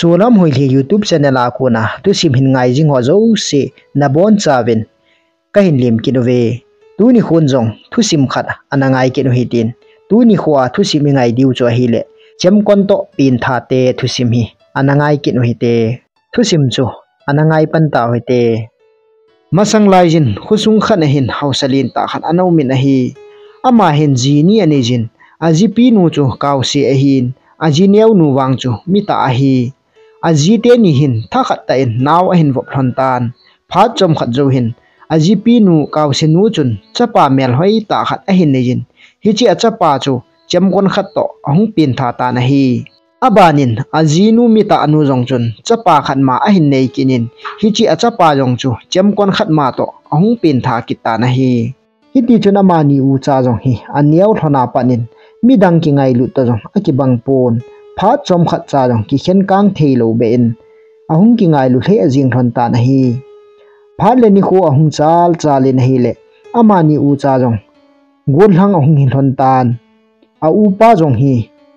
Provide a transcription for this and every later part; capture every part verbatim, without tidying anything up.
Cholam Hoilhe YouTube channel a kona thusim hin ngai jing ho jouse nabonchauvin kahin lemkit uve. Tuni khon jong thusim khat ana ngai kit u hitin. Tuni khoa thusim ingai diu chu ahile, Chemkon toh Pengthate thusim hi ana ngai kit u hite. Thusim chu ana ngai pan tau hite. Masang laiyin khosung khat a hin haosa lentah khat ana umin ahi. Ama hin ji ni anei jin, ajipinu chu kaose ahin, ajineonu vang chu mitah ahi. Ajiteni hin thakhat tah in nao ahin vop lhon tan. Phat chomkhat jou hin, ajipinu kaosenu chun chapa melhoitah khat ahin neiyin, hiche achapa chu Chemkon khat toh ahung pengtha tan ahi. Abanin ajinu mitahnu jong chun chapa khat ma ahin nei kit in, hiche achapa jong chu Chemkon khat ma toh ahung pengtha kit tan ahi. Hitichun amani ucha jong hi aneo lhon a pat in, midang kingailut toh jong akibang pon, phat chomkhat cha jong kikhenkang theilou beh in ahung kingailu lheh jing lhon tan ahi. Phat le nikho ahung chalchal in ahile, amani ucha jong gollhang ahung hi lhon tan. A upa jong hi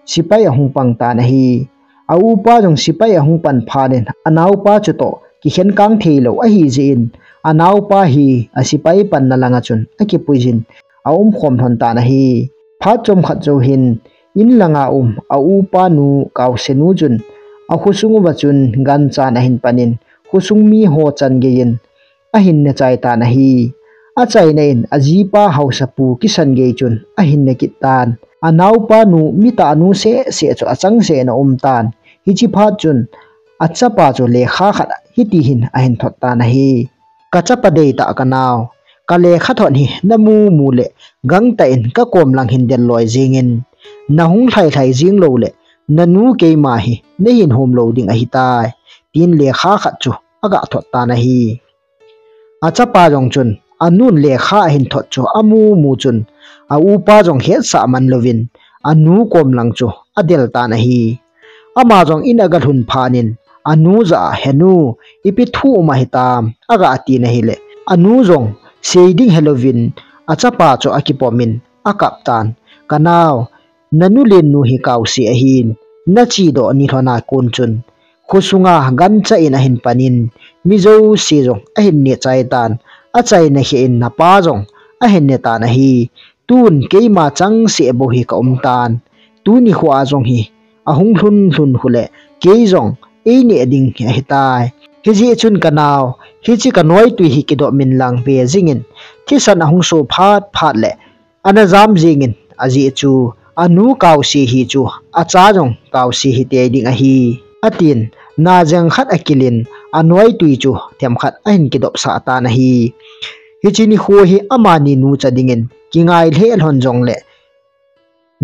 sepai ahung pang tan ahi. A upa jong sepai ahung pan phat in, anaopa chutoh kikhenkang theilou ahijeh in, anaopa hi asepai panna langa chun akipuiyin aumkhom lhon tan ahi. Phat chomkhat jou hin, in langa um a upanu kaosenu chun akhosung uva chun ganchan ahin pan in, khosung miho chan geiyin ahin nechai tan ahi. Achaina in ajipa haosapu kisan gei chun ahin nekit tan. Anaopanu mitahnu sehseh chu achangseh in aum tan. Hiche phat chun achapa chu lekha khat hiti hin ahin thot tan ahi. Kachapa deitah kanao, kalekha thot hi namu mu le gangtah in kakom lang hin del loi jengin, nahung lhailhai jeng loule nanu keima hi neihin hom lou ding ahitai, tin lekha khat chu aga thot tan ahi. Achapa jong chun anun lekha ahin thot chu amu mu chun, a upa jong hetsah man louvin anu kom lang chu adel tan ahi. Ama jong in aga lhun phat in anu jah a, "Henu, ipi thu um ahitam?" aga tin ahile, anu jong sei ding helouvin achapa chu akipom in akap tan. "Kanao, nanu lennu hi kaose ahin, nachedoh ni lhon a kon chun khosunga gancha in ahin pan in, mi jouse jong ahin nechai tan, achaina kheh in napa jong ahin ne tan ahi. Tun keima changseh bou hi kaum tan. Tuni khoa jong hi ahung lhun lhun khu le kei jong eineh ding hi ahitai. Hijeh chun kanao, hiche kanoitui hi kidoh min lang ve jingin, thisan ahung so phat phat le ana jam jengin, ajeh chu anu kaose hi chu acha jong kaose hitei ding ahi," atin, najeng khat akil in anoitui chu themkhat ahin kidopsah tan ahi. Hiche nikho hi amani nucha dingin kingai lheh lhon jongle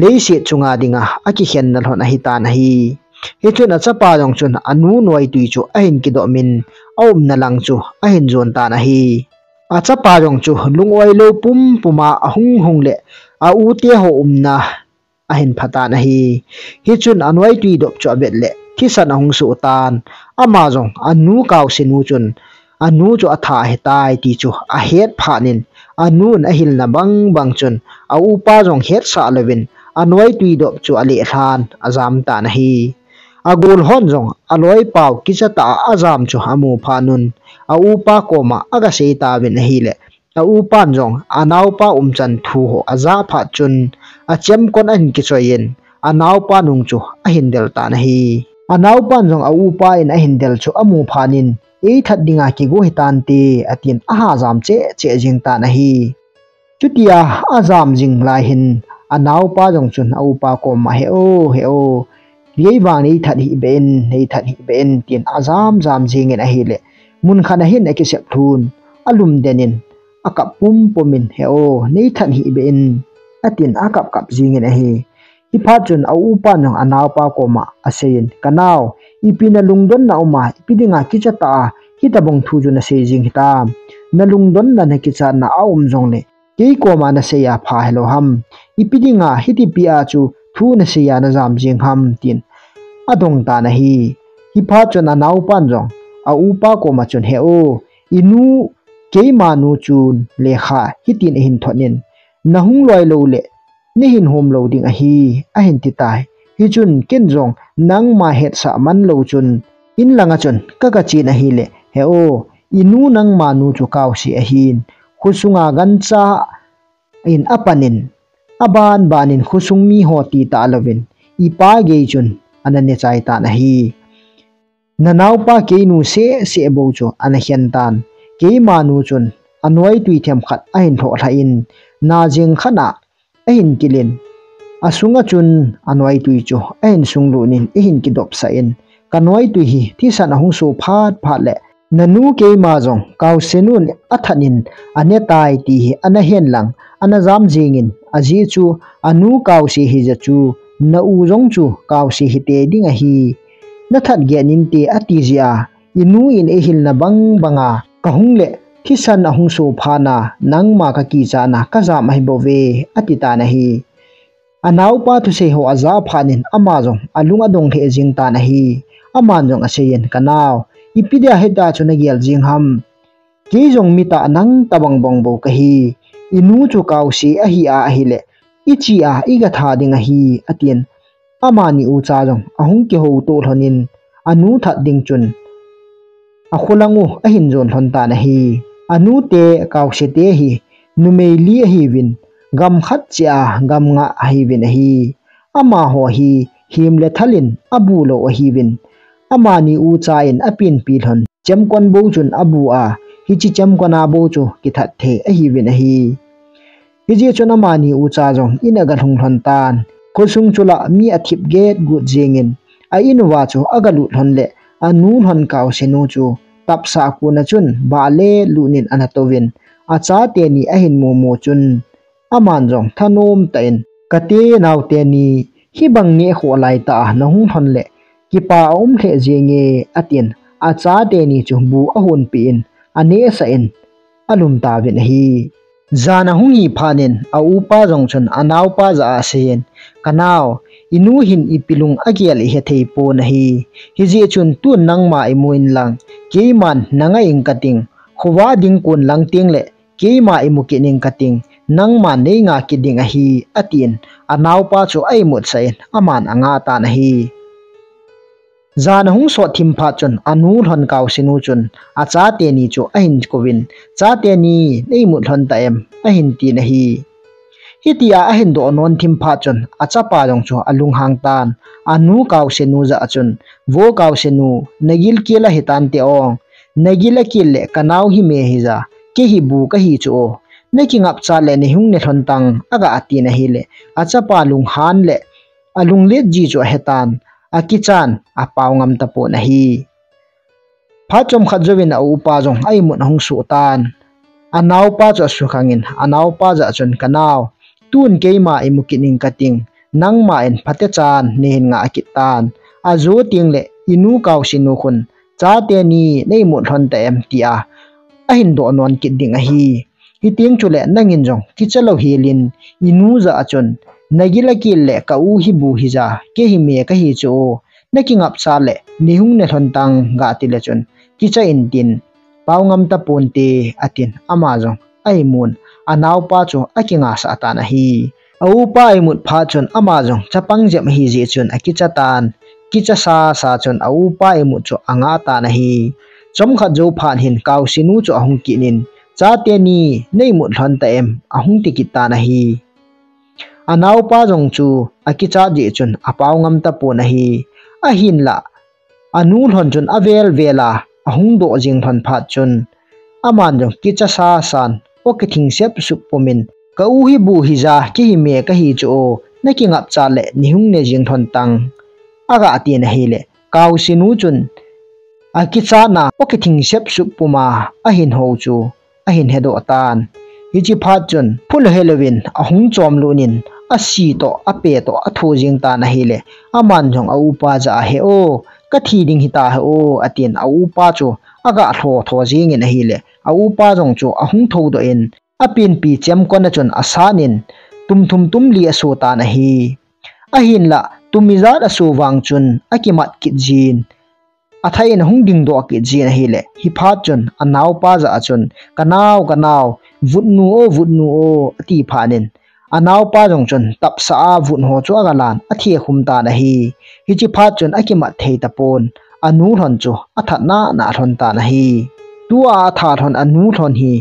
leiset chunga dinga akikhenna lhon ahitan ahi. Hichun achapa jong chun anu noitui chu ahin kidoh min, aumna lang chu ahin jon tan ahi. Achapa jong chu lung-oi lou pumpum a ahung hung le a u teho umna ahin pha tan ahi. Hichun anoitui dop chu avet le thisan ahung soh tan. Ama jong anu kaose nu chun anu chu atha ahitai ti chu ahet phat in, anun ahilna bang bang chun a upa jong hetsah louvin anoitui dop chu aleh lhan ajam tan ahi. Agol hon jong aloipau kichatah a ajam chu amu phat un, a upa koma aga sei tauvin ahile, a upan jong anaopa umchan thu ho ajah phat chun achemkon ahin kichoi in, anaopa nung chu ahin del tan ahi. Anaopan jong a upa in ahin del chu amu phat in, "Eithat dinga kigo hitante," atin ahajam cheh cheh jing tan ahi. Chutia ajam jing lai hin anaopa jong chun a upa koma, "He o, he o, kei vang neithat hih beh in, neithat hih beh in," tin ajam jam jingin ahile, mun khat ahin akisep lhun, alum den in akap pumpum in, "He o, neithat hih beh in," atin akap kap jingin ahi. Hiphat chun a upan jong anaopa koma aseiyin, "Kanao, ipi nalungdonna uma, ipi dinga kichatah a hitobang thu chu nasei jing hitam? Nalungdonna nakichatna aum jongle kei koma nasei a pha helou ham? Ipi dinga hitipi a chu thu nasei a najam jing ham?" tin adong tan ahi. Hiphat chun anaopan jong a upa koma chun, "He o, inu, keima nu chun lekha hitin ahin thot in, nahung loi loule neihin hom lou ding ahi, ahin titai. Hichun ken jong nangma hetsah man lou chun In langa chun ka ka chen ahile, he o, i nu nangma nu chu kaose ahin, khosunga gancha in apanin, aban banin khosung mi ho ti talouvin, i pa gei chun ana ne chai tan ahi. Na naopa kei nu seh seh bou chu ana khen tan. Keima nu chun anoitui themkhat ahin lhoh lha in, na jeng khat a ahin kilin. Asunga chun anoitui chu ahin sunglut in, eihin kidopsah in, ka noitui hi thisan ahung so phat phat le, na nu keima jong kaose nun athat in ane tai ti hi ana hen lang, ana jam jing in, ajeh chu anu kaose hija chu, na u jong chu kaose hite ding ahi. Na that geh in te ati jeh a, i nu in eihilna bang banga ka hung le, thisan ahung so phat na, nangma ka kichat na ka jam ahi bou ve, ati tan ahi. Anaopa thusei ho aja phat in ama jong alung adong lheh jing tan ahi. Aman jong asei in, ka nao, ipi dia hita chu na gel jing ham. Kei jong mi tah nang tabang bang bou kahi. I nu chu kaose ahi a ahile, i chi a i gatha ding ahi, atin. Amani ucha jong ahung kihou to lhon in, anu that ding chun akholang u ahin jon lhon tan ahi. Anu te kaose te hi numei li ahiuvin, gam khat cheh a gam nga ahiuvin ahi. Amaho hi him le thal in abu lou ahiuvin. Amani ucha in apenpi lhon chemkon bou chun abu a, hiche chemkon a bou chu kithat thei ahiuvin ahi. Hijeh chun amani ucha jong in aga lhung lhon tan. Khosung chu la mi athip get gut jing in, a in uva chu aga lut lhon le, anu lhon kaose nu chu tapsa a kon a chun bah le lut in ana touvin, achate ni ahin mu mu chun, aman jong thanom tah in, ka te nao te ni, hibang neh khoh lai tah a na hung lhon le, kipa aum lheh jenge, atin, achate ni chu bu ahonpeh in, anehsah in, alum tauvin ahi. Jan ahung hi phat in, a upa jong chun anaopa jah a asei in, ka nao, i nu hin ipi lung agel i hethei pon ahi. Hijeh chun tun nangma imu in lang, keiman na nga ing kating, khovah ding kon lang teng le, keima imu kit ing kating, nangman nei nga kit ding ahi, atin, anaopa chu a imut sah in, aman anga tan ahi. Jan ahung sot thim phat chun, anu lhon kaose nu chun, achate ni chu ahin kouvin, chate ni, nei mut lhon ta em, ahin tin ahi. Hitia ahin doh non thim phat chun, achapa jong chu alunghang tan, anu kaose nu jah a chun, vo kaose nu, na gilkel ahi tante ong, na gil akil le ka nao hi me hija, kei hi bu kahi chu o, na kingapchat le nei hung ne lhon tang, aga atin ahile, achapa lunghan le, alunglet ji chu ahetan, akichan, apao ngam tapon ahi. Phat chomkhat jouvin a upa jong a imut ahung soh tan. Anaopa chu asukhang in, anaopa jah a chun, ka nao, tun keima imu kit ing kating, nangma in phatechan neihin nga kit tan. Ajo teng le, i nu kaose nu khun, chate ni, nei mut lhon ta em tia, ahin doh non kit ding ahi. Hiteng chule nangin jong kicha lou hel in, i nu jah a chun, na gil akil le ka u hi bu hija, kei hi me kahi chu o, na kingapchat le nei hung ne lhon tang, ga ti le chun, kicha in tin, pao ngam taponte, atin, ama jong a imun, anaopa chu akingasah tan ahi. A upa a imut phat chun ama jong chapang jep ahi jeh chun akicha tan, kicha sasa chun a upa a imut chu anga tan ahi. Chomkhat jou phat hin kaose nu chu ahung kit in, chate ni, nei mut lhon ta em, ahung ti kit tan ahi. Anaopa jong chu akichat jeh chun apao ngam tapon ahi. Ahinlah, anu lhon chun avel vel a, ahung doh jing lhon phat chun, aman jong kicha sasan, o kithing sep sup pum in, ka u hi bu hija, kei hi me kahi chu o, na kingapchat le nei hung ne jing lhon tang, aga tin ahile, kaose nu chun, akichatna, o kithing sep sup pum a, ahin hou chu, ahin hedoh tan. Hiche phat chun, phulou helouvin, ahung chomlut in, asi toh, ape toh, atho jing tan ahile, aman jong a upa jah a, he o, kathi ding hita he o, atin, a upa chu, aga lho tho jing in ahile, a upa jong chu, ahung thoudoh in, apenpi chemkon a chun asan in, tum thum tum li aso tan ahi. Ahinlah, tum ijat aso vang chun, akimat kit jin, athah in ahung dingdoh kit jin ahile, hiphat chun, anaopa jah a chun, ka nao, ka nao, vutnu o, vutnu o, ati phat in, anaopa jong chun, tapsa a vut ho chu aga lan, athe khum tan ahi. Hiche phat chun, akimat thei tapon, anu lhon chu athat nana lhon tan ahi. Tua athat lhon anu lhon hi,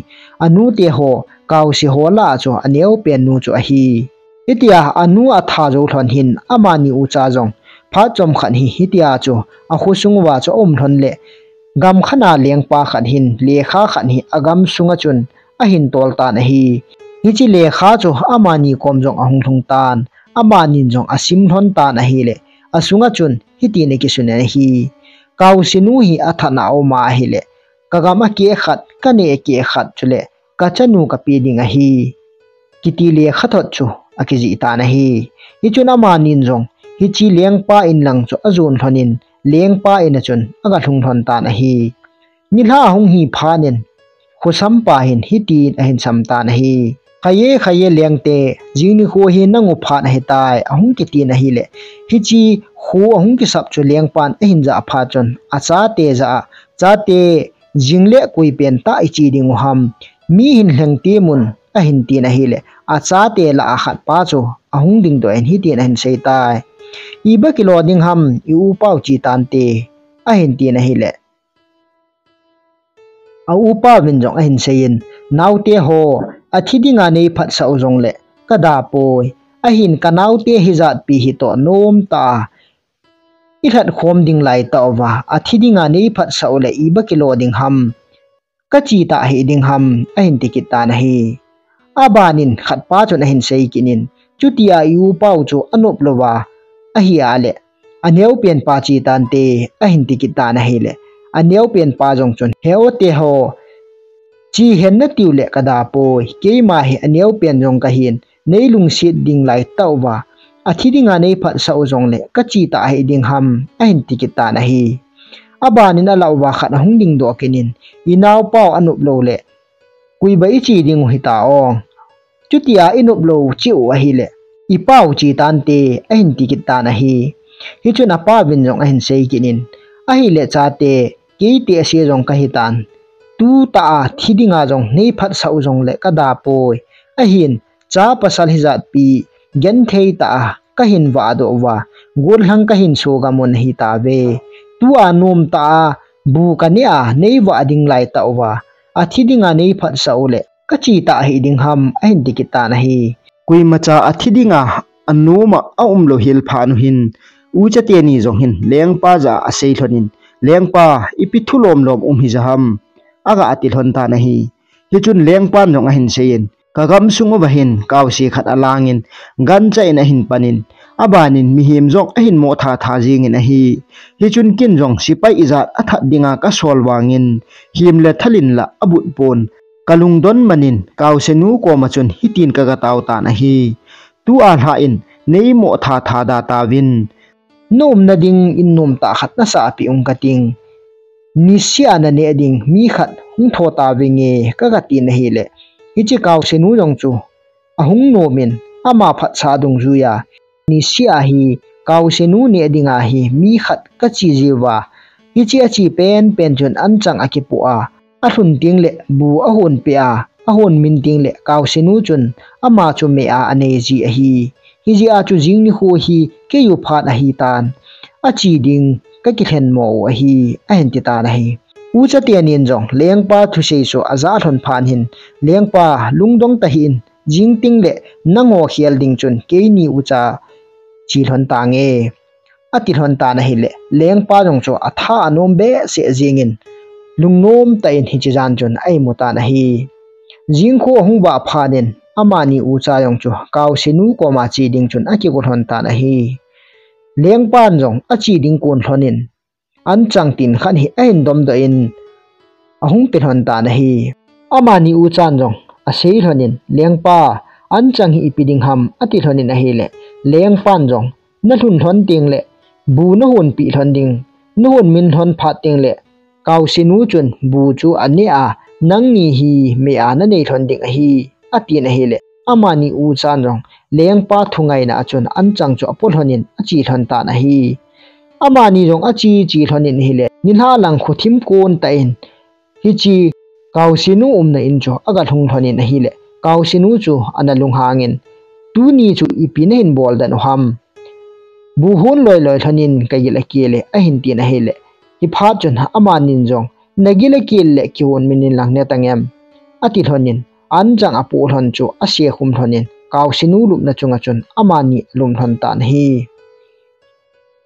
anu te ho, Kaose ho lah a chu aneo pen nu chu ahi. Hitia anu athat jou lhon hin amani ucha jong phat chomkhat hi hitia chu akhosung uva chu aum lhon le, gam khat a lengpa khat hin lekha khat hi agam sunga chun ahin tol tan ahi. Hiche lekha chu amani kom jong ahung lhung tan, amanin jong asim lhon tan ahile, asunga chun hitin akisun in ahi. Kaose nu hi athat na aum ahile, kagam akeh khat, kaneh akeh khat chule kachanu kape ding ahi, kiti lekhathot chu akijih tan ahi. Hichun amanin jong hiche lengpa in lang chu ajon lhonin, lengpa in a chun agalhung lhon tan ahi. Nilhah ahung hi phat in, khosampa hin hitin ahin sam tan ahi. Khaiye, khaiye lengte, jing nikho hi nang u phat ahitai, ahung kitin ahile, hiche kho ahung kisap chu lengpan ahin jah phat chun, achate jah a, chate, jing le koi pen tah iche ding u ham, mi hin lheng temun, ahin tin ahile, achate lah a khat pa chu ahung dingdoh in hitin ahin sei tai. Iba kilo ding ham, i upa u che tante, ahin tin ahile, a upa uvin jong ahin seiyin, naote ho, athi dinga nei phatsah u jongle kada poi, ahin kanaote hijatpi hi toh nomtah a ilhat khom ding laitah uva, athi dinga nei phatsah u le iba kilo ding ham, kache tah hih ding ham, ahin tikit tan ahi. Abanin khatpa chun ahin sei kit in, chutia i upa u chu anop louva ahi a le, aneo penpa che tante, ahin tikit tan ahile, aneo penpa jong chun, he o te ho, che hen natiu le kada poi, keima hi aneo pen jong kahin, nei lungset ding laitah uva, athi dinga nei phatsah u jongle kache tah hih ding ham, ahin tikit tan ahi. Abanin alah uva khat ahung dingdoh kit in, i naopa u anop lou le, koiba iche ding u hita ong. Chutia inop lou cheh u ahile, i pa u che tante, ahin tikit tan ahi. Hichun apa uvin jong ahin sei kit in, ahile chate, kei tehse jong kahi tan, tutah a thi dinga jong nei phatsah u jongle kada poi, ahin, cha pasal hijatpi, genthei tah a kahin vahdoh uva, gollhang kahin sogam u nahi tauve. Tua nomtah a bu kaneh a nei vah ding laitah uva, athi dinga nei phatsah u le kache tah hih ding ham, ahin tikit tan ahi. Koimacha athi dinga anom a aum lou hel phat u hin, ucha teni jong hin lengpa jah a asei lhonin, lengpa, ipi thu lomlom um hija ham, aga ati lhon tan ahi. Hichun lengpan jong ahin seiyin, kagam sung uva hin kaose khat alangin, gancha in ahin panin, abanin mihem jong ahin mo thatha jengin ahi. Hichun ken jong sepai ijat athat dinga kasol vangin, hem le thalin la abut pon, kalungdon manin, kaosenu koma chun hitin kaga tao tan ahi. Tua lhah in, nei mo thatha da tauvin, na umna ding in nomtah khat nasah peh ung kating. Niseh a naneh ding mi khat hung thou tauvenge, kaga tin ahile, hiche kaosenu jong chu ahung nomin, ama phatsah dungjuiya, niseh a hi kaosenu neh dinga hi mi khat kache jiuva, hiche ache penpen chun anchang akipoh a, alhun tengle bu ahonpeh a, ahon min tengle kaosenu chun ama chu meh a anei ji ahi. Hijeh a chu jing nikho hi kei u phat ahitan, ache ding kakilhen mo u ahi, ahin ti tan ahi. Ucha tenin jong lengpa thusei chu ajah lhon phat hin, lengpa, lungdong tahih in, jing tengle nangho khel ding chun keini ucha che lhon tange, ati lhon tan ahile, lengpa jong chu atha anom behseh jengin, lungnom tah in hiche jan chun a-imu tan ahi. Jingkho ahung vah phat in, amani ucha jong chu kaosenu koma che ding chun akigo lhon tan ahi. Lengpan jong ache ding kon lhonin, anchang tin khat hi ahin domdoh in, ahung pe lhon tan ahi. Amani uchan jong asei lhonin, lengpa, anchang hi ipi ding ham, ati lhonin ahile, lengpan jong, nalhun lhon tengle bu nahonpeh lhon ding, nahon min lhon phat tengle kaosenu chun bu chu aneh a, nangni hi meh a nanei lhon ding ahi, atin ahile, amani uchan jong lengpa thungaina a chun anchang chu apo lhonin ache lhon tan ahi. Amani jong ache che lhonin ahile, nilhah lang khothim kon tah in, hiche kaosenu umna in chu aga lhung lhonin ahile, kaosenu chu ana lunghangin, tuni chu ipi nahin bol dan u ham, bu hon loiloi lhonin kagil akile, ahin tin ahile, Hiphat chun amanin jong, "Nagil akel le kihon min in lang ne tangem," ati lhonin, anchang apoh lhon chu asekhum lhonin, Kaosinu lupna chunga chun amani alum lhon tan ahi.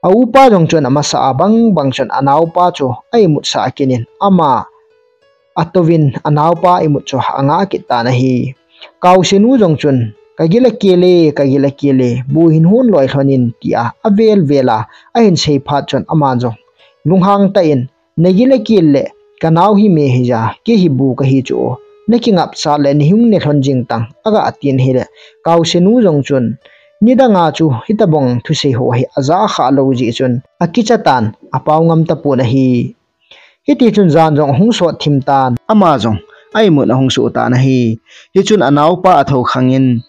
A upa jong chun amasa a bang bang chun anaopa chu a imut sah kit in ama atouvin anaopa imut chu angah kit tan ahi. Kaosinu jong chun, "Kagil akel e, kagil akel e, bu hin hon loi lhonin," tia avel vel a ahin sei phat chun aman jong lunghang tah in, "Nagil akel le kanao hi me hija, kei hi bu kahi chu, nakingap sah le neihung ne lhon jing tan," aga tin ahile, Kaosinu jong chun, nidanga chu hitabang thusei ho hi aja kha lou jeh chun akicha tan, apao ngam tapon ahi. Hiti chun jan jong ahung sot thim tan, ama jong a imut ahung suh tan ahi. Hichun anaopa athou khangin,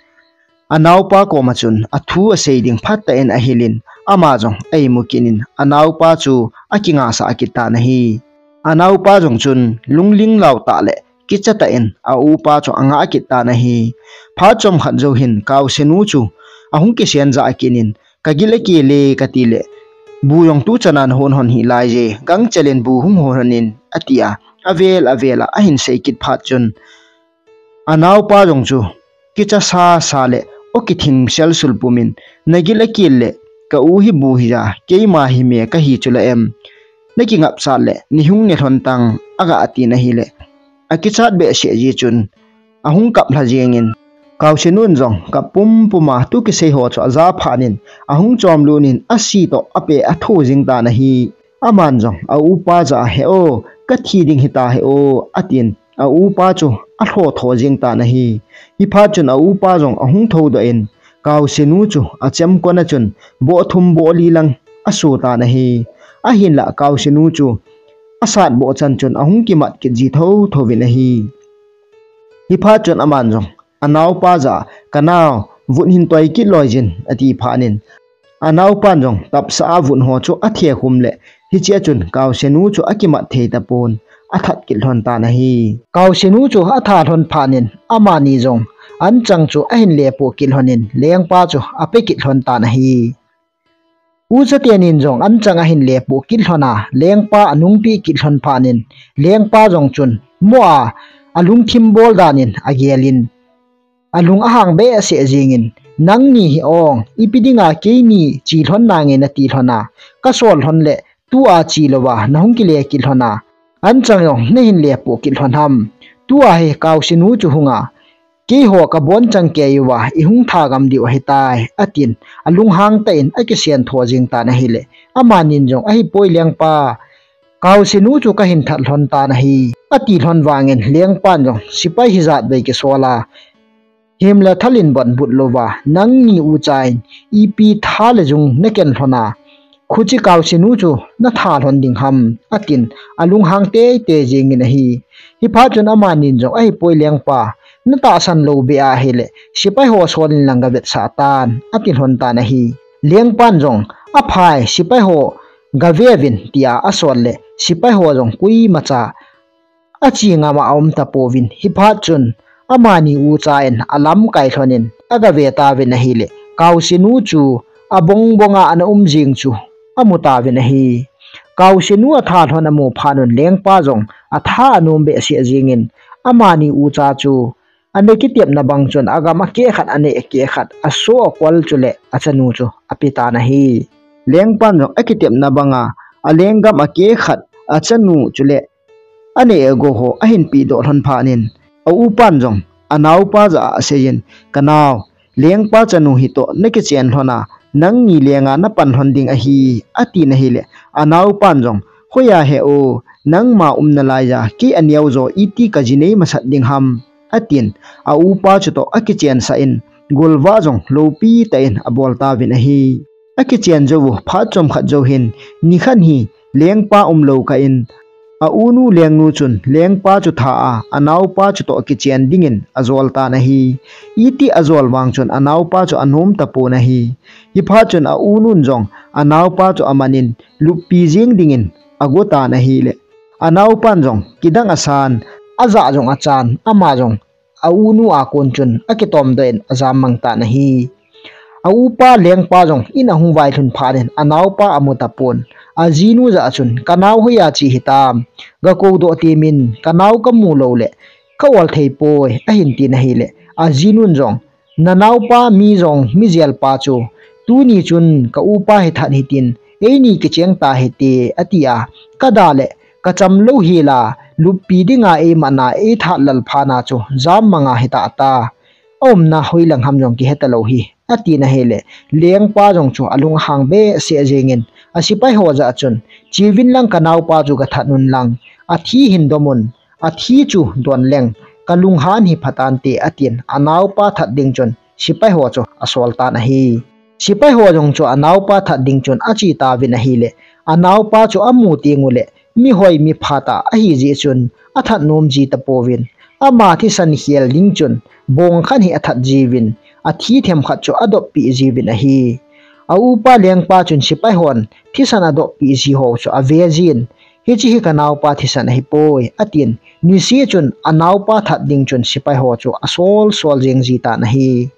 anaopa koma chun athu asei ding phatah in ahilin, ama jong a imu kit in, anaopa chu akingah sah kit tan ahi. Anaopa jong chun lungling lau tah le kicha tah in a upa chu angah kit tan ahi. Phat chomkhat jou hin Kaosinu chu ahung kisen jah kit in, "Kagil akel e," kati le, "Bu jong tuchan a nahon lhon hih lai je, gangchel in bu hung hon lhonin," atia, avel avel a ahin sei kit phat chun, anaopa jong chu kicha sasa le aw kithing sel sul pumin, "Nagil akel le ka u hi bu hija, keima hi me kahi chula em, nakingap sah le neihung ne lhon tan," aga tin ahile, akichat behseh jeh chun ahung kap lha jengin, Kaosinun jong kap pumpum a tu kisei ho chu aja phat in, ahung chom lut in asi toh apeh atho jing tan ahi. Aman jong a upa jah a, "He o, kathi ding hita he o," atin, a upa chu alho tho jing tan ahi. Hiphat chun a upa jong ahung thoudoh in, Kaosinu chu achemkon a chun boh thum boh li lang aso tan ahi. Ahinlah Kaosinu chu asat boh chan chun ahung kimat kit ji thotho vin ahi. Hiphat chun aman jong anaopa jah a, "Kanao, vut hin toi kit loi jin," ati phat in, anaopan jong tapsa a vut ho chu athekhum le, hichea chun Kaosinu chu akimat thei tapon, athat kit lhon tan ahi. Kaosinu chu atha lhon phat in, amani jong anchang chu ahin lepoh kit lhonin, lengpa chu ape kit lhon tan ahi. Ucha tenin jong anchang ahin lepoh kit lhon a, lengpa anungpeh kit lhon phat in, lengpa jong chun mo a, alungthim bol dan in agelin, alung ahang behseh jingin, "Nangni hi ong, ipi dinga keini chi lhon nange nati lhon a, kasol lhon le tua chi louva nahung kile kit lhon a, anchang jong nahin lepoh kit lhon ham? Tua hi Kaosinu chu hunga, keiho kabonchang kei uva ihung thagam diu ahitai," atin, alunghang tah in akisen tho jing tan ahile, amanin jong, "Ahipoi lengpa, Kaosinu chu kahin that lhon tan ahi," ati lhon vangin, lengpan jong sepai hijat vei kisol a, "Himle thalin bon but louva, nangni ucha in ipi tha le jung naken lhon a, khuche Kaosinu chu natha lhon ding ham?" atin, alunghang teitei jingin ahi. Hiphat chun amanin jong, "Ahipoi lengpa, natahsan lou beh ahile, sepai ho sol in lang gavetsah tan," ati lhon tan ahi. Lengpan jong, "Aphai, sepai ho gaveuvin," tia asol le, sepai ho jong koimacha ache ngam a aum tapouvin, hiphat chun amani ucha in alamkai lhonin agave tauvin ahile, Kaosinu chu abongbong a ana um jing chu amu tauvin ahi. Kaosinu atha lhon amu phat un lengpa jong atha anom behseh jingin, amani ucha chu ana kitepna bang chun agam akeh khat, aneh akeh khat, asoh akol chule achanu chu ape tan ahi. Lengpan jong akitepna banga alenggam akeh khat, achanu chule aneh agou ho ahin pehdoh lhon phat in, a upan jong anaopa jah a aseiyin, "Kanao, lengpa chanu hitoh nakichen lhon a, nangni lenga napan lhon ding ahi," atin ahile, anaopan jong, "Hoiya he o, nangma umna laiya kei aneo jo iti kaji nei masat ding ham?" atin, a upa chutoh akichensah in, golvah jong loupi tah in abol tauvin ahi. Akichen jou u phat chomkhat jou hin, nikhat hi lengpa umlou kah in, a unu lengnu chun lengpa chu tha a, anaopa chutoh kichen dingin ajol tan ahi. Iti ajol vang chun anaopa chu anom tapon ahi. Hiphat chun a unun jong anaopa chu amanin luppi jing dingin ago tan ahile, anaopan jong kidang asan, ajah jong achan, ama jong a unu a kon chun akitomdoh in ajam mang tan ahi. A upa lengpa jong in ahung vailhun phat in anaopa amu tapon, ajinu jah a chun, "Kanao hoiya che hitam, gakou doh temin, kanao kamu lou le, ka ol thei poi," ahin tin ahile, ajinun jong, "Nanaopa mi jong mi jelpa chu, tuni chun ka upa hi that hitin, eini kicheng ta hite," atia, "Kada le, kacham lou hela, luppi dinga eimatna, eithat lal phana chu, jam manga hita ta. Aumna hoilang ham jong kihe talou hi," atin ahile, lengpa jong chu alung ahang behseh jengin, asipai ho jah a chun, "Cheuvin lang kanaopa chu gathat un lang, athi hin dom un, athi chu don leng, kalunghan hi phatante," atin, anaopa that ding chun, sipai ho chu asol tan ahi. Sipai ho jong chu anaopa that ding chun ache tauvin ahile, anaopa chu amu teng ule, mihoi mipha tah ahi jeh chun, athat nom ji tapouvin, ama thisan khel ding chun, bong khat hi athat jiuvin, athi themkhat chu adoppeh jiuvin ahi. A upa lengpa chun sipai hon thisan adoppeh ji ho chu ave jin, "Hiche hi kanaopa thisan ahipoi," atin, niseh chun anaopa that ding chun sipai ho chu asol sol jeng ji tan ahi.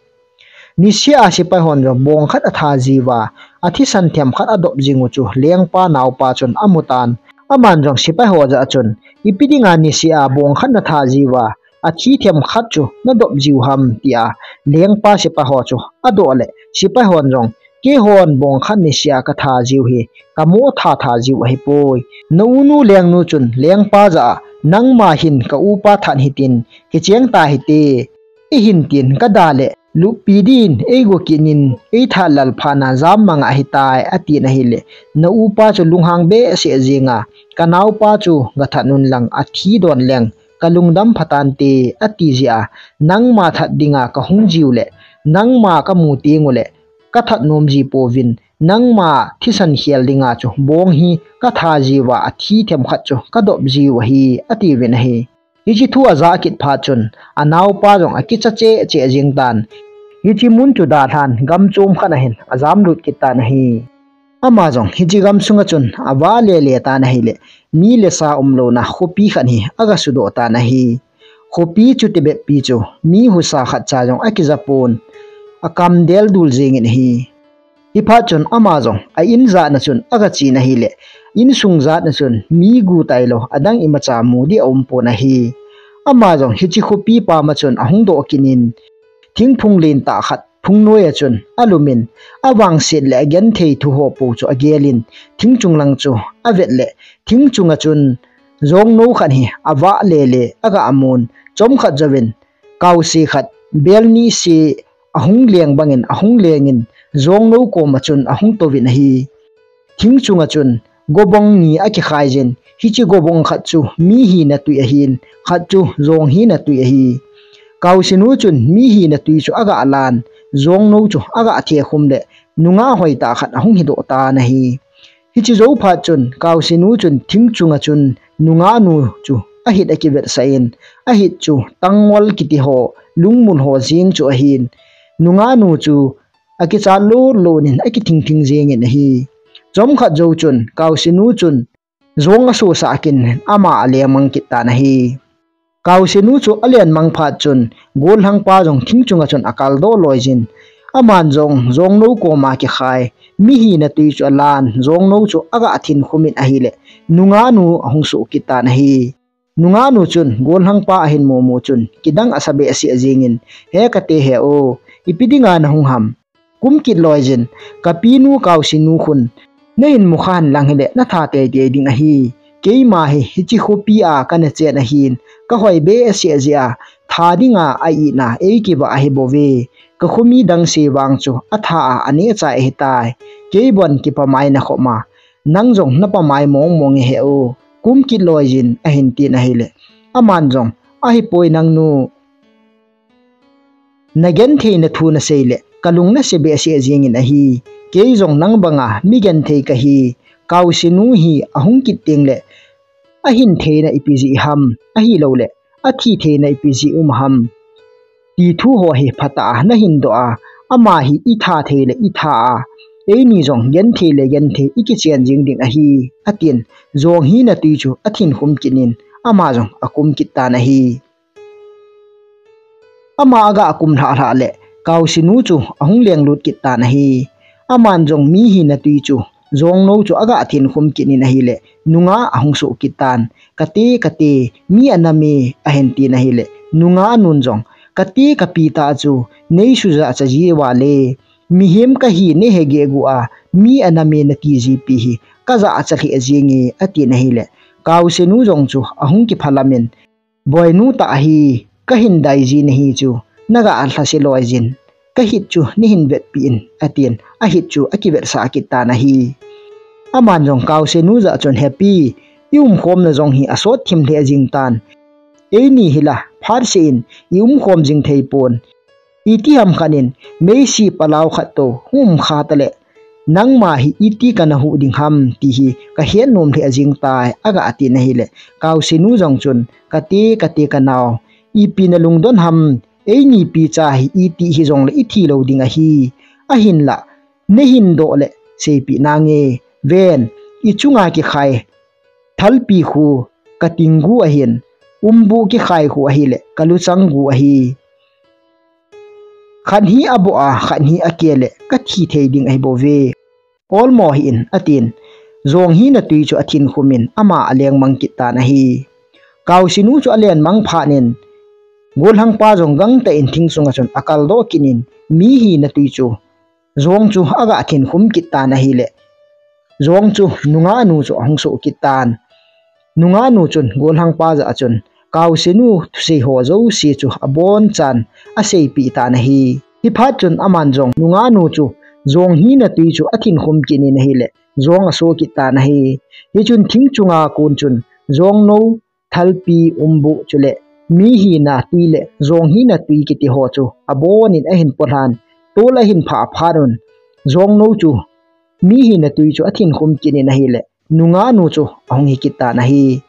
Niseh a sipai hon jong bong khat atha jiuva, athisan themkhat adop jing u chu lengpa naopa chun amu tan. Aman jong sipai ho jah a chun, "Ipi dinga niseh a bong khat natha jiuva, athi themkhat chu nadop jiu ham?" tia lengpa sipai ho chu adoh le, sipai hon jong, "Keihon bong khat niseh a katha jiu hi, kamo tha tha jiu ahipoi. Na unu lengnu chun lengpa jah a, 'Nangma hin ka upa that hitin, kicheng ta hite, eihin tin kada le, luppi din eigo kit in, eithat lal phana jam manga ahitai,' atin ahile, na upa chu lunghang behseh jenga, 'Kanaopa chu gathat un lang, athi don leng, kalungdam phatante,' ati jeh a, nangma that dinga kahung jiu le, nangma kamu teng ule, kathat nom ji pouvin, nangma thisan khel dinga chu bong hi katha jiuva, athi themkhat chu kadop jiu ahi," atiuvin ahi. Hiche thu ajah kit phat chun, anaopa jong akicha cheh cheh jeng tan. Hiche mun chu dalhan gam chom khat a hin ajam lut kit tan ahi. Ama jong hiche gam sunga chun avah le le tan ahile, mi le sa umlouna khopi khat hi agasudoh tan ahi. Khopi chu tibep pi chu mi husa khat cha jong akija pon, akam del dul jengin ahi. Hiphat chun ama jong a in jat na chun agache in ahile, insung jat na chun mi gu tailou adang imacha mu ding aum pon ahi. Ama jong hiche khopi pam a chun ahung doh kit in, thingphung lentah khat phung noi a chun alum in, avangset le agenthei thu ho pou chu agel in, thing chung lang chu avet le, thing chunga chun jongnou khat hi avah le le aga amun, chomkhat jouvin, kaose khat bel ni se ahung leng bangin ahung lengin, jongnou koma chun ahung touvin ahi. Thing chunga chun gobong ni akikhai jin, hiche gobong khat chu mi hina tui ahin, khat chu jong hina tui ahi. Kaosenu chun mi hina tui chu aga lan, jongnou chu aga thekhum le, nungah hoitah khat ahung hidoh tan ahi. Hiche jou phat chun, kaosenu chun thing chunga chun nungah nu chu ahit akivetsah in, ahit chu tangol kiti ho, lungmul ho jeng chu ahin, nungah nu chu akichat lut lut in akithing thing jengin ahi. Chomkhat jou chun, kaosenu chun jong asosah kit in ama aleng mang kit tan ahi. Kaosenu chu alen mang phat chun, gollhangpa jong thing chunga chun akaldoh loi jin. Aman jong, jongnou koma kikhai, mi hina tui chu alan, jongnou chu aga thin khum in ahile, nungah nu ahung soh kit tan ahi. Nungah nu chun, gollhangpa ahin mu mu chun, kidang asa behseh jengin, "He kate he o, ipi dinga nahung ham? Kum kit loi jin, kapinu kaosenu khun, nahin mukha hen lang hile, natha tei tei ding ahi. Keima hi, hiche khopi a kana chen ahin, kahoi behseh jeh a, tha dinga a itna, eikivah ahi bouve. Kakhomi dang se vang chu, atha a, aneh chai ahitai. Kei bon kipamai nakhop ma, nang jong napamai mong mong e he o. Kum kit loi jin," ahin tin ahile, aman jong, "Ahipoi nangnu. Nagenthei na thu nasei le, kalung nase behseh jengin ahi. Kei jong nang banga mi genthei kahi. Kaosenu hi ahung kit teng le, ahin theina ipi jeh ham, ahilou le, athi theina ipi jeh um ham? Ti thu ho hi phatah a nahin doh a, ama hi itha thei le itha a, eini jong genthei le genthei ikichen jeng ding ahi," atin, jong hina tui chu athin khum kit in, ama jong akum kit tan ahi. Ama aga kum lhah lhah le, kaosenu chu ahung leng lut kit tan ahi. Aman jong mi hina tui chu Jongnou chu aga thinkhum kit in ahile, nungah ahung soh kit tan. Kate, kate, mi anam e, ahin tin ahile, nungah nun jong, kate kapi tah chu, nei sujacha ji vale, mihem kahi nei hegeh gu a, mi anam e nati jipi hi, kajacha lheh jing e, atin ahile, Kausenu jong chu ahung kiphalam in, Boinu tah hi, kahin dai ji nahi chu, naga lhase loi jin, kahit chu neihin vetpi in, atin, ahit chu akivetsah kit tan ahi. Aman jong Kausenu jah chun, Hepi, i umkhomna jong hi asot thim lheh jing tan. Eini hi la, phatseh in, i umkhom jing thei pon. Iti ham khat in, meisi palau khat toh, hung um kha tale, nangma hi iti kana huh ding ham, ti hi, kahet nom lheh jing tai, aga tin ahile, Kausenu jong chun, kate, kate kanao, ipi nalungdon ham, eini picha hi iti hijongle ithi lou ding ahi, ahinla, neihin doh le, seipi nange, ven, ichunga kikhai, thalpi khu, kating gu ahin, umbu kikhai khu ahile, kaluchang gu ahi. Khat hi aboh a, khat hi akeh le, kathi thei ding ahi bouve. Olmo hih in, atin. Jong hina tui chu athinkhum in, ama alengmang kit tan ahi. Kausenu chu alenmang phat in, golhangpa jong gangtah in thing sunga chun akaldoh kit in, mi hina tui chu, jong chu aga thinkhum kit tan ahile, jong chu nungah nu chu ahung soh kit tan. Nungah nu chun golhangpa jah chun, Kausenu thusei ho jouse chu abonchan aseipeh tan ahi. Hiphat chun aman jong nungah nu chu jong hina tui chu athinkhum kit in ahile, jong asoh kit tan ahi. Hichun thing chunga kon chun jongnou, thalpi, umbu chule mi hina tui le jong hina tui kiti ho chu abon in ahin polhan, tol ahin phah phat un, jongnou chu mi hina tui chu athinkhum kit in ahile, nungah nu chu ahung hi kit tan ahi.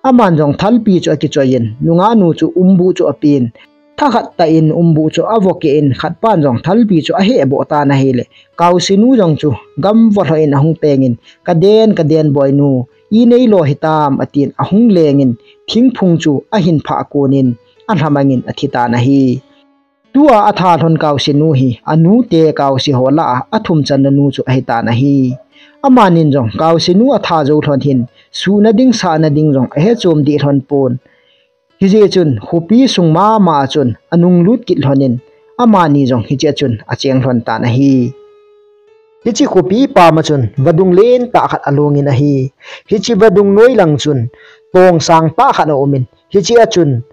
Aman jong thalpi chu akichoi in, nungah nu chu umbu chu apen. Thakhat tah in umbu chu avokeh in, khatpan jong thalpi chu ahehboh tan ahile, Kausenu jong chu gamvo lhoh in ahung peng in, kaden, kaden boinu, inei lo hitam, atin ahung leng in, thingphung chu ahin phah kon in, alhamang in athi tan ahi. Tua atha lhon Kausenu hi, anute Kausi ho lah a athum channa nu chu ahi tan ahi. Amanin jong Kausenu atha jou lhon hin, suhna ding, sahna ding jong ahe chom deh lhon pon. Hijeh chun, khopi sung mama a chun, anung lut kit lhon in, amani jong hiche a chun acheng lhon tan ahi. Hiche khopi pam a chun, vadung lentah khat along in ahi. Hiche vadung noi lang chun, tong sangtah khat aum in, hiche a chun,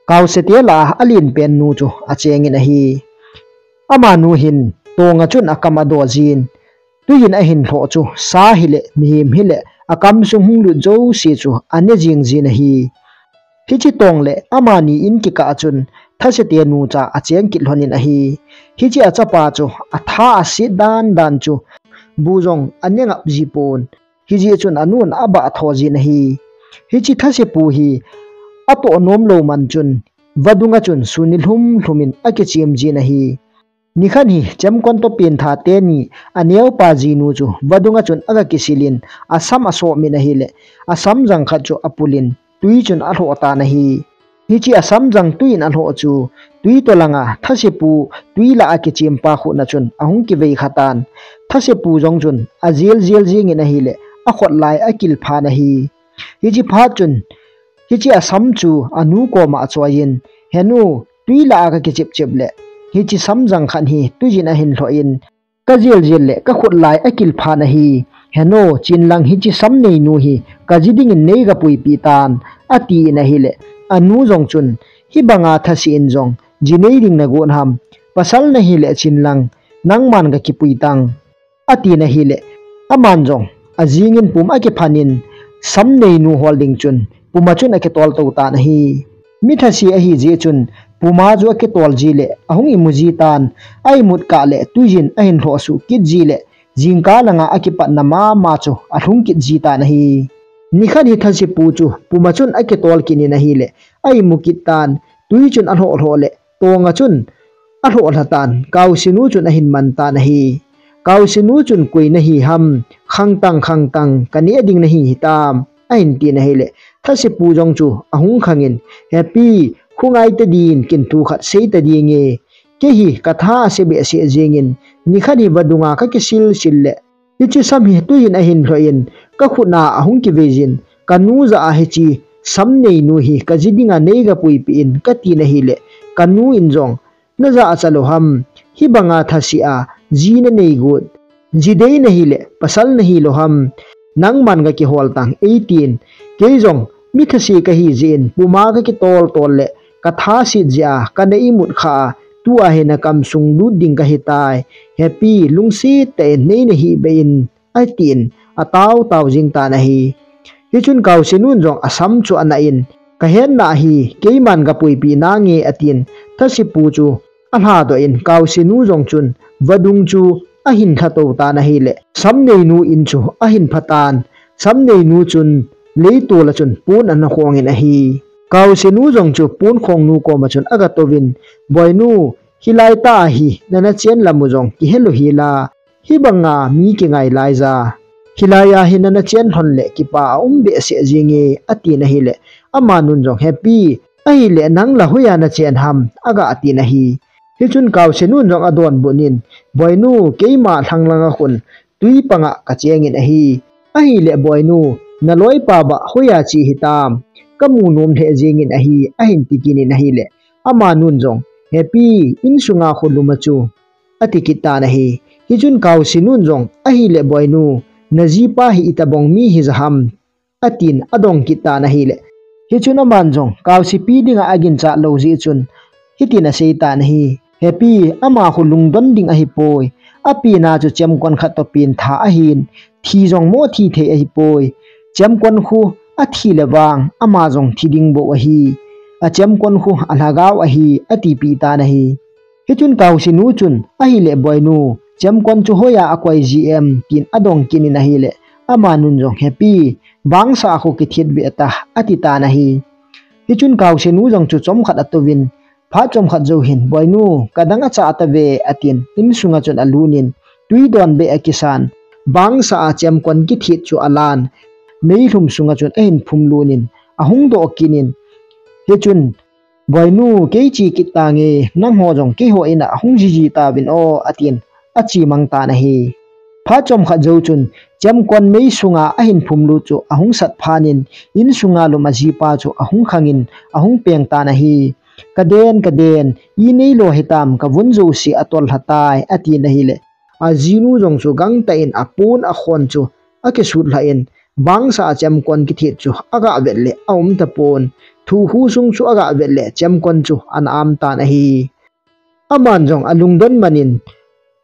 Kausete lah a alen pen nu chu acheng in ahi. Amanu hin, tong a chun akam adoh jin, tui in ahin lhoh chu, sa hile, mihem hile, akam sung hung lut jouse chu, ane jing jin ahi. Hiche tong le, amani in kikah a chun, thasete nu cha acheng kit lhon in ahi. Hiche achapa chu, atha aset dan dan chu, bu jong ane ngap ji pon. Hijeh chun anun abah tho jin ahi. Hiche thasepu hi, atoh nom lou man chun, vadung a chun suni lhum lhum in akichem jin ahi. Nikhat hi, chemkon toh pentha teni, aneopa jinu chu, vadung a chun aga kisil in, asam asoh min ahile, asam jang khat chu apul in, tui chun alhoh tan ahi. Hiche asam jang tui in alhoh chu, tui toh langa, thasepu, tui lah a kichem pa khut na chun, ahung kivei kha tan. Thasepu jong chun, ajel jel jing in ahile, akhut lai akil phan ahi. Hiche phat chun, hiche asam chu anu koma achoi in, "Henu, tui lah a kakichep chep le, hiche sam jang khat hi tuijin ahin lhoh in, kajel jel le kakhut lai akil phan ahi. Henu, chin lang hiche sam neinu hi kaji dingin nei kapuipi tan," ati in ahile, anu jong chun, "Hibanga thase in jong, ji nei ding nagon ham, pasal nahile chin lang, nangman kakipui tang." Ati na hile, aman jong, ajing in pum akiphan in, sam neinu hol ding chun, pum a chun akitol to tan ahi. Mi thase ahi jeh chun, pum a chu akitol ji le, ahung imu ji tan, a imut kah le, tuijin ahin lhoh suh kit ji le, jingkah langa akipatna mama chu, alhung kit ji tan ahi. Nikhat hi thasepu chu, pum a chun akitol kit in ahile, a imu kit tan, tui chun alhoh lhoh le, tong a chun, alhoh lha tan, Kausinu chun ahin man tan ahi. Kausinu chun, "Koi nahi ham, khangtang, khangtang, kaneh ding nahi hitam," ahin ti na hile, thasepu jong chu ahung khang in, "Hepi, khongai ta din, kin thu khat sei ta ding e. Kei hi katha ase behseh jing in, nikhat hi vadunga kakisil sil le, Hiche sam hi tuin ahin lhoh in, ka khut na ahung kivei jin, ka nu jah a hiche sam neinu hi ka ji dinga nei ga puipi in ka tin ahile, ka nu in jong, na jah a cha lou ham, hi banga thase a ji na nei got, ji dei na hile, pasal na hi lou ham, nangman ga kihol tang ei tin, kei jong mi thase ka hi jeh in, puma ka kitol tol le, ka thaset jeh a, ka na imut kha a, tua hi na kam sung lut ding ka hi tai, Happy, lungset tah in nei na hih beh in, a tin, a tao tao jing tan ahi. Hichun Kausinun jong a sam chu a na in, ka hetna hi, keiman ga puipi nange a tin, thase pu chu a lhadoh in, Kausinu jong chun vadung chu a hin lhato tan ahile, sam neinu in chu a hin pha tan, sam neinu chun leitol a chun pon a na khong in ahi. Kausinu jong chu pon khong nu koma chun a ga touvin, Boinu, hilai tah a hi, na na chen lam u jong kihe lou hi la, hi banga mi kingai lai ja. Hilai a hi na na chen lhon le kipa a um behseh jing e, a tin ahile, amanun jong Happy, ahile nang la hoiya na chen ham, a ga tin ahi. Hichun Kausinun jong a donbut in, Boinu, keima lhang langa khun tui panga ka cheng in ahi. Ahile Boinu, na loipa bah hoiya che hitam, ka mu nom lheh jing in ahi, a hin ti kit in ahile, amanun jong, Happy, insunga khu lum a chu, a ti kit tan ahi. Hichun Kausinun jong, ahile Boinu, na jipa hi itobang mi hi ja ham, a tin a dong kit tan ahile. Hichun aman jong, Kausipi dinga a ginchat lou jeh chun, hitin a sei tan ahi. Happy, ama khu lungdon ding ahi poi. A pena chu chemkon khat toh pen tha ahin, thi jong mo thi thei ahi poi. Chemkon khu a thi le vang, ama jong thi ding bou ahi. A chemkon khu a lhagao ahi, a tipi tan ahi. Hichun Kausinu chun, ahile Boinu, chemkon chu hoiya a koi ji em, tin a dong kit in ahile, amanun jong Happy, bangsa a khu kithet ve ta, a ti tan ahi. Hichun Kausinu jong chu chomkhat a touvin, phat chomkhat jou hin, Boinu, ka dang a cha ta ve, a tin, insunga chun a lut in, tui don beh a kisan, bangsa a chemkon kithet chu a lan, meilhum sunga chun a hin phum lut in, a hung doh kit in, hichun, Boinu, kei che kit tange, nangho jong keiho in a hung jiji tauvin o, a tin, a che mang tan ahi. Phat chomkhat jou chun, chemkon mei sunga a hin phum lut chu a hung sat phat in, insunga lum a jipa chu a hung khang in, a hung peng tan ahi. Ka den, ka den, i nei lo hitam, ka vun jouse a tol lha tai, a tin ahile. A jinu jong chu gangtah in a pon a khon chu a kisut lha in, bangsa a chemkon kithet chu a ga vet le a um tapon, thuhu sung chu a ga vet le chemkon chu ana am tan ahi. Aman jong a lungdon man in,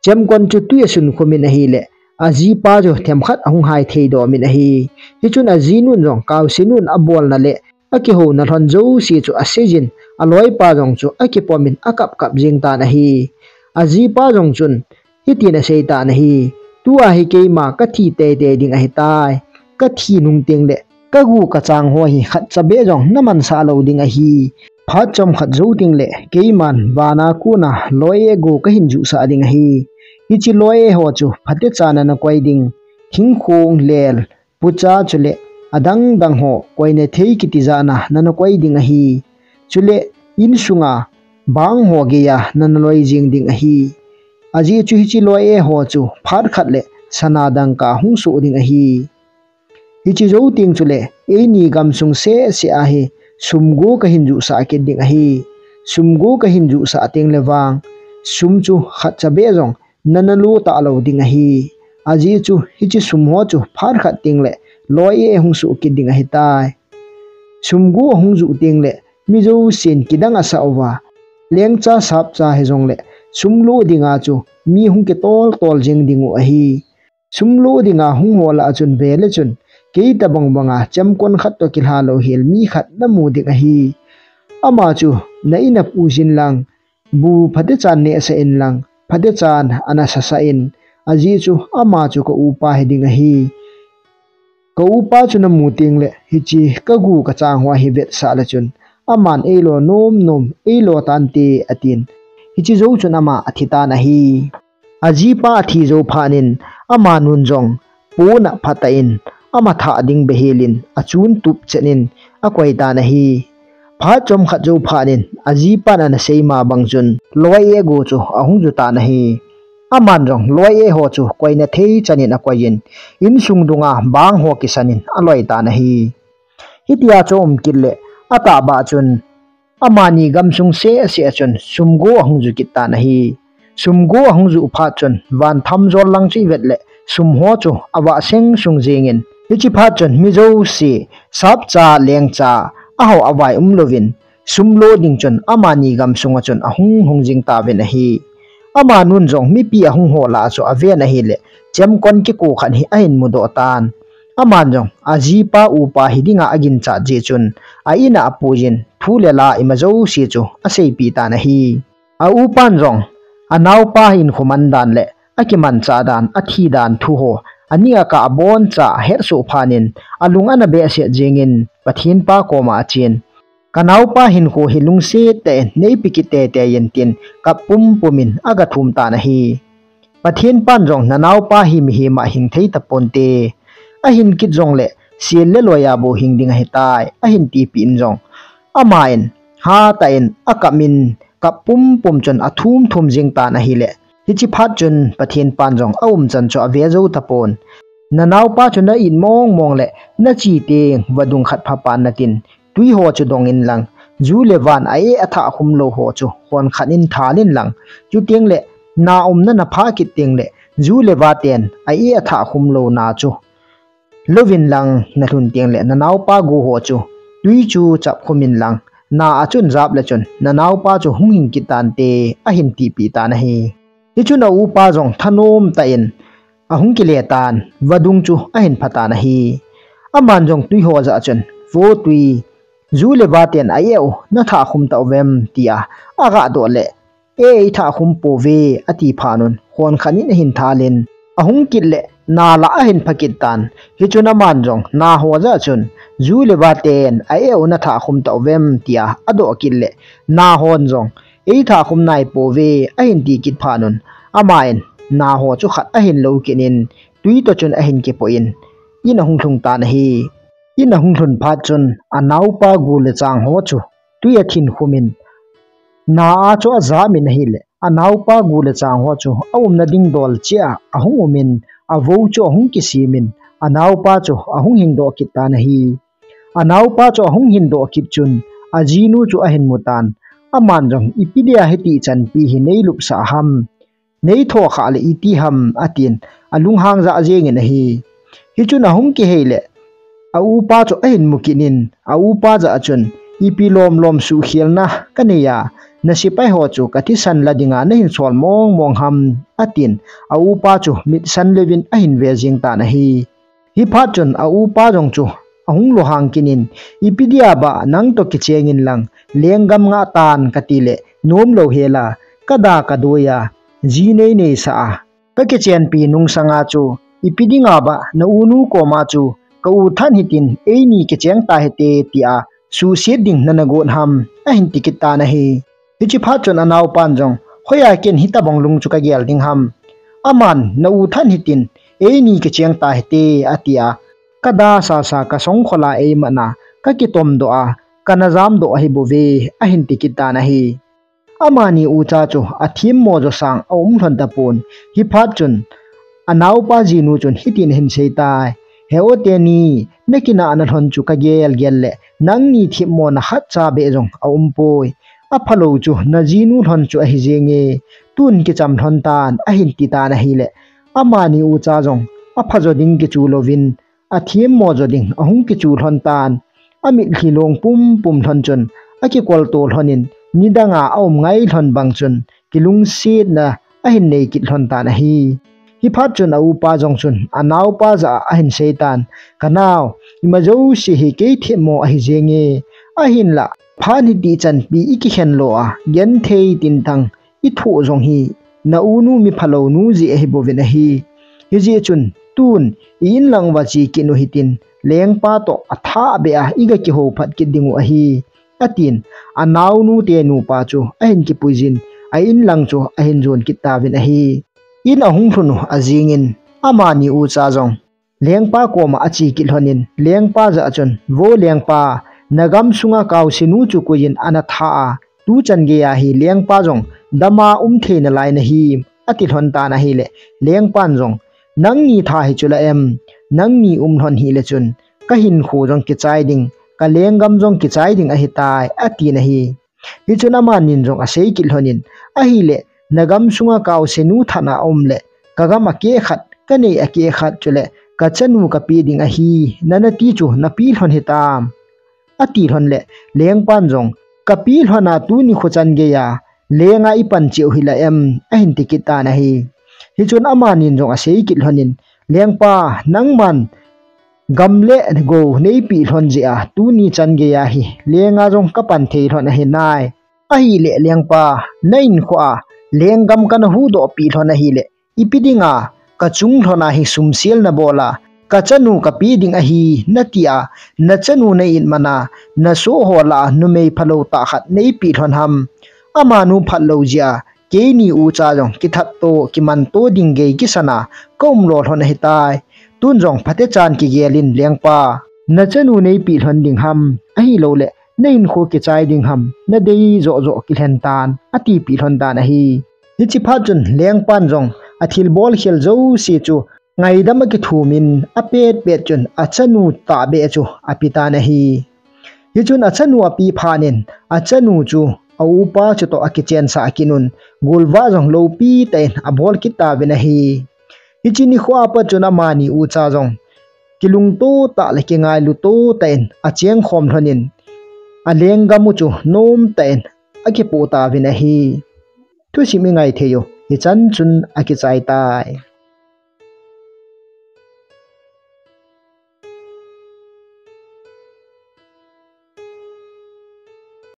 chemkon chu tui a sunkhum in ahile, a jipa chu themkhat a hung hai thei dom in ahi. Hichun a jinun jong Kausinun a bolna le a kihouna lhon jouse chu a seijin, a loipa jong chu a kipom in a kap kap jing tan ahi. A jipa jong chun, hitin a sei tan ahi, tua hi keima ka thi teitei ding ahi tai. Ka thi nung teng le, ka gu ka chang ho hi khatcha beh jong na mansah lou ding ahi. Phat chomkhat jou teng le, keiman vana kona loi e go ka hin jusah ding ahi. Hiche loi e ho chu phatechan a na koi ding, thingkhong lel, pucha chule adang dang ho koina thei kiti jat a nana koi ding ahi. Chule insunga bang ho geiya nana loi jing ding ahi. Ajeh chu hiche loi e ho chu phat khat le sana dangka hung soh ding ahi. Hiche jou teng chule eini gamsung seh seh a hi sum go ka hin jusah kit ding ahi. Sum go ka hin jusah teng le vang sum chu khatcha beh jong nana lo talou ding ahi. Ajeh chu hiche sum ho chu phat khat teng le loi e hung soh kit ding ahi tai. Sum go ahung juh teng le mi jousen kidang asah uva, lengcha sapcha hijong le sum lo dinga chu mi hung kitol tol jing ding u ahi. Sum lo dinga hung ho lah a chun ve le chun kei tabang banga chemkon khat toh kilha lou hel mi khat namu ding ahi. Ama chu na in a pu jin lang, bu phatechan nehsah in lang, phatechan ana sasah in, ajeh chu ama chu ka upa hi ding ahi. Ka upa chu namu teng le, hiche ka gu ka chang ho hi vetsah le chun, aman eilo nom nom, eilo tante, atin. Hiche jou chun ama athi tan ahi. Ajipa athi jou phat in, amanun jong, pon a phatah in, ama thah ding behelin, achun tup chet in, akoi tan ahi. Phat chomkhat jou phat in, ajipan ana sei ma bang chun, loi e go chu ahung ju tan ahi. Aman jong loi e ho chu koina thei chanin akoiyin, insung dunga bang ho kisanin aloi tan ahi. Hitia chu aum kit le, atahbeh chun amani gamsung seh seh chun sumgo ahung ju kit tan ahi. Sumgo ahung ju phat chun van tham jol lang chu ivet le, sum ho chu avah seng sung jingin, hichi phat chun mi jouse, sapcha lengcha, aho avai umlouvin, sum lo ding chun amani gamsunga chun ahung hung jing tauvin ahi. Amanun jong mipi ahung ho lah chu aven ahile, chemkon kiko khat hi ahin mudoh tan. Aman jong ajipa upa hi dinga aginchat jeh chun, a-in a apuiyin, thu le la ima jouse chu aseipeh tan ahi. A-upan jong anaopa hinkho man dan le akimanchah dan, athi dan thu ho, aning akah aboncha ahetsoh phat in, alung ana behseh jingin, Pathen pa koma achen, "Kanaopa hinkho hi lungset tah in neipe kit teitei in," tin kap pumpumin aga thum tan ahi. Pathen pan jong, "Nanaopa hi mihem a hing thei taponte. Ahin kit jongle, sel le loi a bou hing ding ahitai," ahin tipeh in jong, amahin hatah in akap in, kap pumpum chun athum thum jing tan ahile, hichi phat chun Pathen pan jong aumchan chu ave jou tapon. "Nanaopa chu na-it mong mong le, nache teng vadung khat phapan natin, tui ho chu dong inlang, ju le van a-eh athah khum lou ho chu hon khat in thal inlang, chuteng le na umna naphah kit teng le, ju le vaten a-eh athah khum lou na chu louvin lang, nalhun teng le nanaopa gu ho chu tui chu chap khum inlang, na a chun jap le chun nanaopa chu hung hing kit tante," ahin tipeh tan ahi. Hichun a-upa jong thanom tah in ahung kile tan, vadung chu ahin pha tan ahi. Aman jong tui ho jah chun, "Vo tui, ju le vaten a-eh u nathah khum tauvem?" tia aga doh le, "Eh, ithah khum pouve," ati phat un, hon khat in ahin thal in, ahung kit le, na la ahin pha kit tan. Hichun aman jong na ho jah chun, "Ju le vaten a-eh u nathah khum tauvem?" tia adoh kit le, na hon jong, "Eithah khum nai pouve," ahin ti kit phat un, amahin na ho chu khat ahin lo kit in, tui toh chun ahin kipoh in, in ahung lhung tan ahi. In ahung lhun phat chun, anaopa gu le chang ho chu tui athin khum in, na a chu ajam in ahile, anaopa gu le chang ho chu aumna ding dol cheh a ahung um in, avo chu ahung kisem in, anaopa chu ahung hing doh kit tan ahi. Anaopa chu ahung hing doh kit chun, ajinu chu ahin mu tan. Aman jong, "Ipi dia hiti chanpi hi neilupsah ham? Neitho khah le iti ham?" atin, alunghang jah jeng in ahi. Hichun ahung kihei le, a-upa chu ahin mu kit in, a-upa jah chun, "Ipi lom lom suhkhelna kanei a, na sepai ho chu kathisan la dinga nahin sol mong mong ham?" atin, a-upa chu mitsan leuvin ahin ve jeng tan ahi. Hiphat chun a-upa jong chu ahung lunghang kit in, "Ipi dia bah nang toh kicheng inlang, lenggam ngah tan kati le, nom lou hel a, kada kadoi a, ji nei neisah a, kakichenpi nungsang a chu, ipi dinga bah na-unu koma chu ka-u than hitin, eini kicheng tahite tia suhset ding nana got ham?" ahin ti kit tan ahi. Hichi phat chun anaopan jong, "Hoiya ken hitabang lung chu kagel ding ham? Aman na-u than hitin, eini kicheng tahite," atia, "Kada sasa kasongkhol a eiman a, kakitom doh a, kana jam doh ahi bouve," ahin ti kit tan ahi. Amani ucha chu athemmo jo sang aum lhon tapon. Hiphat chun anaopa jinu chun hitin ahin sei tai, "He-o teni, nakinahna lhon chu kagel gel le, nangni themmona khatcha beh jong aum poi. Aphalou chu najinu lhon chu ahi jenge, tun kicham lhon tan," ahin ti tan ahile, amani ucha jong apha jo ding kichu louvin, athemmo jo ding ahung kichu lhon tan. Amitlhi long pumpum lhon chun, akikolto lhon in, nidanga aum ngai lhon bang chun, kilungsetna ahin nei kit lhon tan ahi. Hiphat chun a-upa jong chun anaopa jah a ahin sei tan, "Kanao, ima jouse hi kei themmo ahi jenge. Ahinlah, phat hiti chanpi ikikhen lou a, genthei tinthang ithoh jong hi, na-unu miphalou nu jeh ahi bouvin ahi. Hijeh chun, tun i-in lang uva che kit u hitin, lengpa toh athah beh a iga kihou phat kit ding u ahi," atin, anaonu te nupa chu ahin kipuijin, a-in lang chu ahin jon kit tauvin ahi. In ahung lhun u ajingin, amani ucha jong lengpa koma ache kit lhon in, lengpa jah chun, "Vo lengpa, nagam sunga kaosinu chu koiyin ana thah a, tuchan geiya hi lengpa jong dama um thei nalai nahi," ati lhon tan ahile, lengpan jong, nangni tha hi chu la em, nangni um lhon hile chun, ka hinkho jong kichai ding, ka lenggam jong kichai ding ahitai, atin ahi. Hichun amanin jong asei kit lhonin, ahile, nagam sunga ka usenu that a um le, ka gam akeh khat, ka nei akeh khat chule, ka chanu ka pe ding ahi, nana ti chu na pe lhon hitam, ati lhon le, lengpan jong, ka pe lhon a tuni kho chan geiya, lenga i pan cheh u hi la em, ahin ti kit tan ahi. Hichun amanin jong asei kit lhonin, lengpa, nangman, gam le go nei pe lhon jeh a, tuni chan geiya hi, lenga jong ka pan thei lhon ahi nai. Ahile lengpa, na hinkho a, lenggam kana huhdoh pe lhon ahile, ipi dinga, ka chung lhon a hi sum sel na bol a, ka chanu ka pe ding ahi, na ti a, na chanu na it man a, na soh ho lah a, numei phalou tah khat nei pe lhon ham. Amanu phatlou jeh a, keini ucha jong kithat to, kiman to ding gei kisan a, ka um lo lhon ahitai. Tun jong phatechan kigel in lengpa, na chanu nei pe lhon ding ham, ahilou le, na hinkho kichai ding ham, na dei joh joh kilhen tan, ati pe lhon tan ahi. Hichi phat chun lengpan jong, athil bol khel jouse chu, ngaidam akithum in, apet pet chun, a chanu tahbeh chu, ape tan ahi. Hichun a chanu ape phat in, a chanu chu, a upa chu toh akichen sah kit un, golvah jong loupi tah in, abol kit tauvin ahi. Hichi nikho a pat chun amani ucha jong, kilungto tah le kingailu to tah in, acheng khom lhonin, a lenggam u chu, nom tah in, akipoh tauvin ahi. Thusim i ngai thei u, hichan chun akichai tai.